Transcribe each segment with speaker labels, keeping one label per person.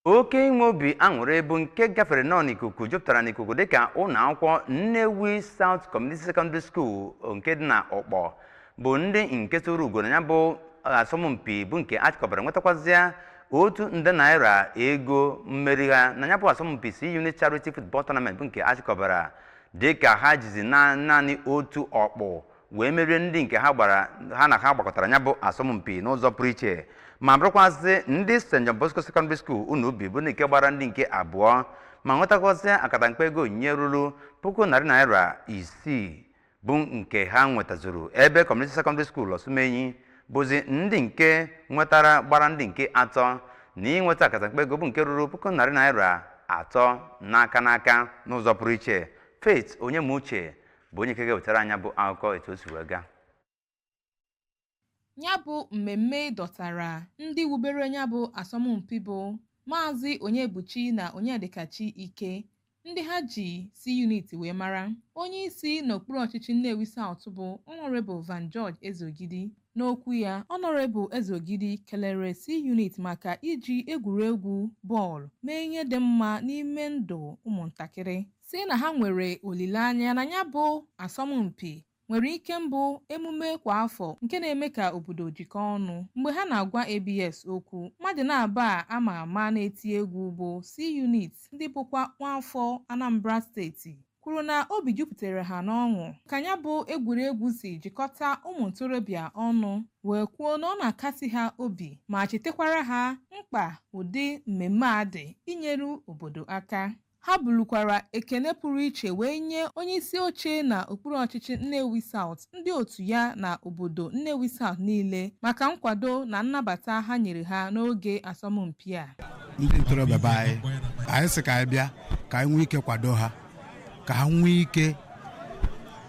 Speaker 1: Oke inwe obi aṅụrị bụ nke gafere nọ n'ikuku, jupụtara n'ikuku, dịka ụlọ akwụkwọ Nnewi South Community Secondary School nke dị na Ụkpọ bụ ndị nke tụrụ ugo na ya bụ asọmpi, bụ nke achịkọbara, nwetakwazịa ₦1 nde ego mmeri ha na ya bụ asọmpi C Unit Charity Football Tournament, bụ nke achịkọbara, dịka ha jizi na naanị otu ọkpụ wee merie ndị nke ha gbara, ha na ha gbakọtara ya bụ asọmpi n'ụzọ pụrụ iche, ma bụrụkwazị ndị St. John Bosco Secondary School Unubi bụ ndị nke gbara ndị nke abụọ ma nwetakwazị akatamkpa ego onyinye ruru ₦600,000 bụ nke ha nwetazuru, ebe Community Secondary School Osumenyi bụzi ndị nke nwetara gbara ndị nke atọ na ịnweta akatamkpa ego bụ nke ruru ₦300,000 n'aka n'aka n'ụzọ pụrụ iche. Faith Onyemuche bụ onye nke ga-ewetara anya bụ akụkọ etu o si wee gaa.
Speaker 2: Ya bụ mmemme dọtara ndị wubere ya bụ asọmpi bụ Maazị Onyebuchi na Onyedikachi Ike, ndị ha ji C-Unit wee mara. Onye isi n'okpuru ọchịchị Nnewi South bụ Honorable Van George Ezeogidi. N'okwu ya, Honorable Ezeogidi kelere C-Unit maka iji egwuregwu bọọlụ mee ihe dị mma n'ime ndụ ụmụntakịrị, sị na ha nwere olileanya na ya bụ asọmpi nwere ike mbụ emume kwa afọ nke na-eme ka obodo jikọọ ọnụ. Mgbe ha na-agwa ABS okwu, mmadụ na-aba a ama ama na-eti egwu bụ C-Unit, ndị bụkwa nwaafọ Anambra Steeti, kwuru na obi jupụtara ha n'ọṅụ ka ya bụ egwuregwu si jikọta ụmụ ntorobịa ọnụ, wee kwuo na ọ na-akasi ha obi ma chetakwara ha mkpa ụdị mmemme a dị inyere obodo aka. Ha bulukwara ekene pụrụ iche wee nye onyeisi oche na okpuru ọchịchị Nnewi South, ndị otu ya na obodo Nnewi South niile maka nkwado na nnabata ha nyere ha n'oge asọmpi a.
Speaker 3: Ndị ntorobịa be anyị, anyị sị ka anyị bịa ka anyị nwee ike kwado ha, ka ha nwee ike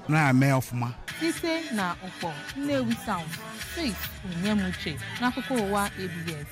Speaker 3: na-eme ọfụma.
Speaker 2: Site na Ụkpọ, Nnewi South, Faith Onyemuche n'akụkọ ụwa ABS.